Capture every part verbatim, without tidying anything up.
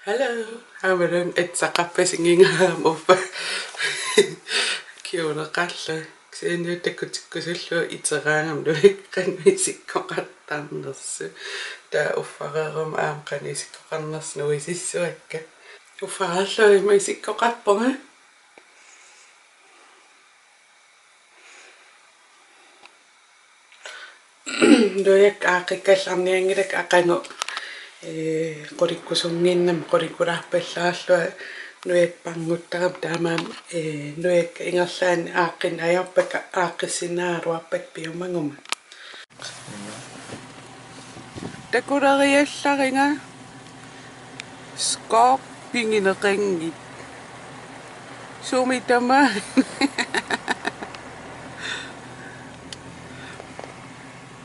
Hello. Aamma atsaqarpasinngikkaluarama uffa. Kjoleqarlunga. Kisianni takutikkusullugu iteraangama nuikkannut isikkoqartarnersut. Taava uffareeruma aamma qanoq isikkoqarnersut nuisissavakka. Uffareerlunga ima isikkoqarpunga. Nujakka aaqqikkallarnianngilakka aqagu, ee, qulikkusunnginnama qulikkulaarpallaarlunga nujakka panguttarama taamaammat, ee, nujakka ingerlaannaq aaqqinneq ajorpakka aaqqissinnaagaluarpakka piumaguma. Takuleriallaringa skorpionineqanngilaq. Sumi tamaat.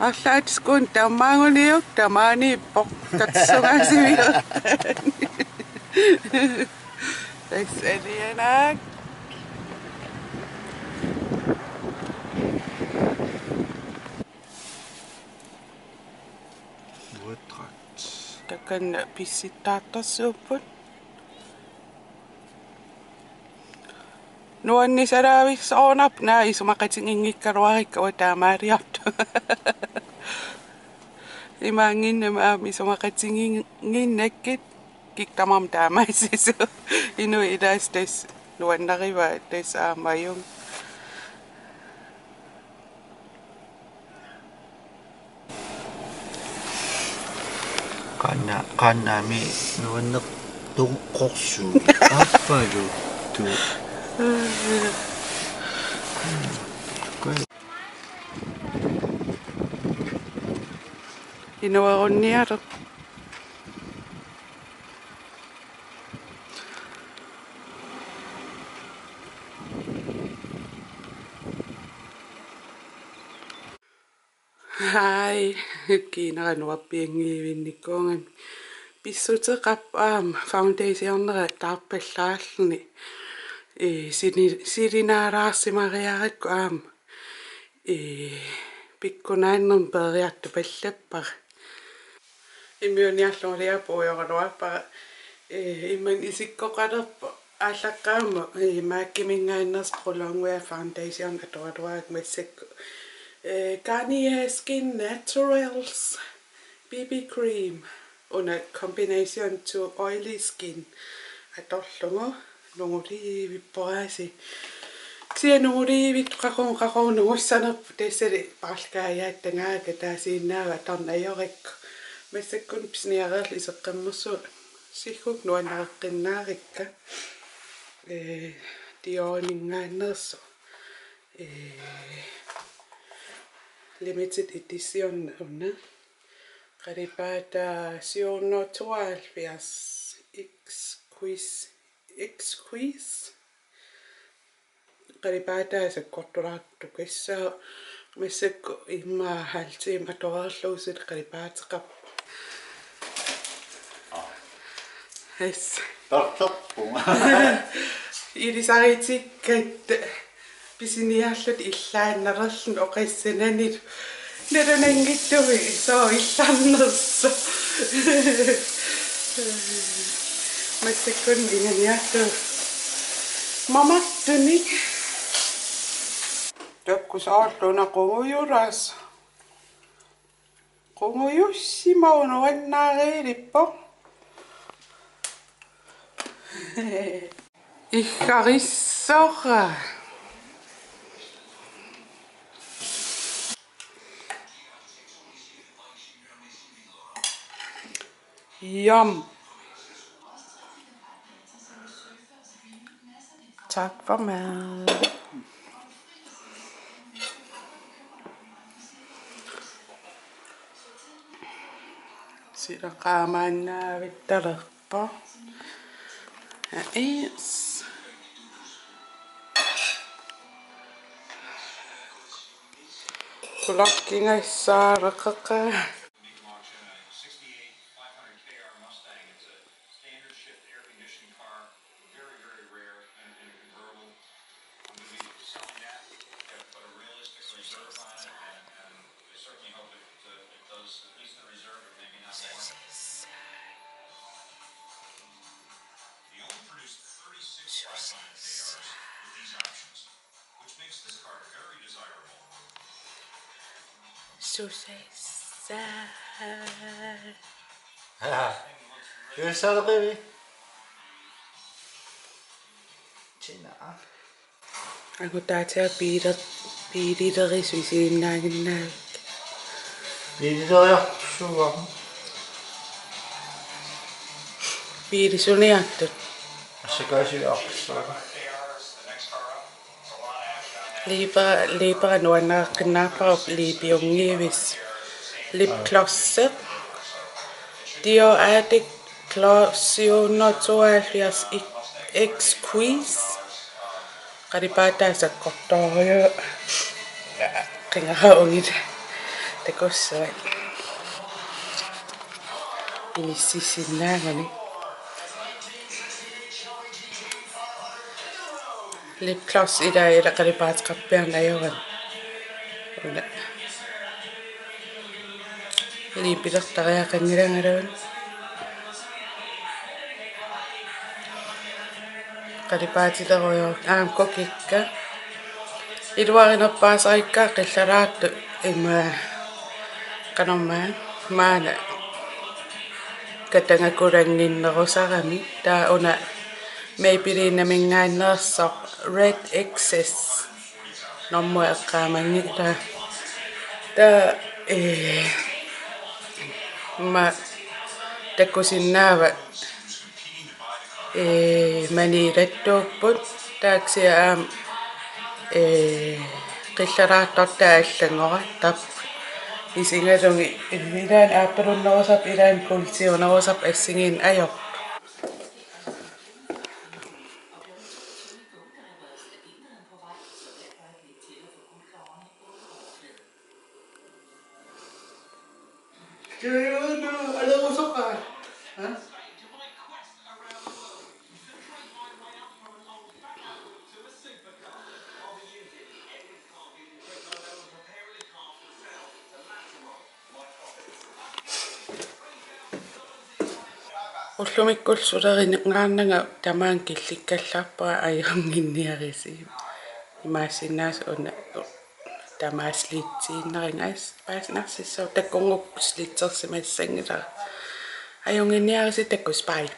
Arlaatigut tamaaguniuk tamaaniippoq. Katsungaasiviu. Tassa alianaak. Uattut. Takanna pissittaartarsuupput. Nuannisalaavissoornarpoq, naa isumaqatiginngikkaluarikka uanga taamaaliortut. Imaanngimmat aamma isumaqatiginnginnakkit kikkuunermut taamaassisut. Inuit ilaasa tassa nuannarivaa tassa aamma ajunngilaq. Qanna-, qannami nuannertoqarsuuvoq. Aappaluttoq. Inuerunniaruk. Hi, kiinara nuappianngivinnikuugami. Pissuteqarpoq aamma foundationera taarpallaarluni. Ee, sili-, silinaalaarsimariarakku aamma. Ee, pikkunaannermik peeriartupallappara. Immiuniarlunga uliapuujoraluarpara, ee, imannak isikkoqalerpoq aallaqqaammut, ee, MAC-iminngaanneersoq Pro Longwear Foundation atoraluarakku massakkut. Ee, Garnier Skin Naturals B B Cream. Una combination to oily skin atorlugu. Nunguliivippoq aasiit. Kisianni nunguliivittoq qaqugu qaqugu nungussanerpoq tassali paarlakaajaattangaakka taasiinnaava atorneq ajorakku. Massakkut pisiniareerlunga iseqqammersuut siggukkit nuannareqqinnaarikka. Ee, Dioriminngaanneersoq. Ee, limited edition una. Qalipaataa syv hundrede og tooghalvfjerds Exquis-, Exquis. Qalipaataa sakkortulaartoq tassa massakkut immaqa halv time atoreerlugu suli qalipaateqarpoq. Yes. Tartarpunga. Ilisaritikkatta pisiniarluta illaannalerluni oqassananilu. Nalunanngitsumik sooq illarnersoq. Massakkut ingaaniartu. Mamartunik. Takusaarluna qungujulaas. Qungujussimavoq nuannaarlippoq. Iggarissora. Yum. Tak for mad. Sila qaamaannavittalerpoq. Yes. Kulakkingassaareqaqa. Standard shift air conditioned car, very, very rare in, in a convertible. I'm gonna be selling that, but a realistic reserve on it, and, and I certainly hope it, uh, it does at least the reserve, if maybe not more. Susessa. Aa. Yusarlivi. Tina. Angutaatia biiler-, biililerisu isiginnaaginnaaviuk? Biilileriartussaagut. Biilisuniartut. Assakaasiartussaagut. Liipa-, liipera nuannaqqinnaappara liipiunngivisi. Lipglossi. Dior Addict Gloss syv hundrede tooghalvfjerds X-Quiz. Qalipaataa sakkortoorujuk. Qingara ungit. Takussavat. Inississinnaaguni. Lipgloss ilaa ila qalipaateqarpiarneq ajorami. Una. Liipilertariaqanngilanga. Qalipaatilerujuk aamma kukikka. Iluarinerpaasarikka qillaraartut ima qanormaa maana katangakulaannginnerusarami. Taava una Maybelline-minngaanneersoq Red Excess. Normu eqqaamanngilaq. Taava, ee, ma takusinnaavat, ee, maniilattuupput, taava kisianni aamma, ee, qillaraartortaa allanngorartarput. Isigalugit ilaanni aappalunnerusarput, ilaanni kuultiunerusarput assigiinneq ajorput. Ullumikkut suleringaarnanga tamaanga killikkallarpara, ajunnginniarisi. Imaassinnaavoq una tamaasa slitsiinnarnanga, as-, paasinarsissaaq, takunngukkukku slitsersimassanngilara. Ajunnginniarisi, takuss', bye.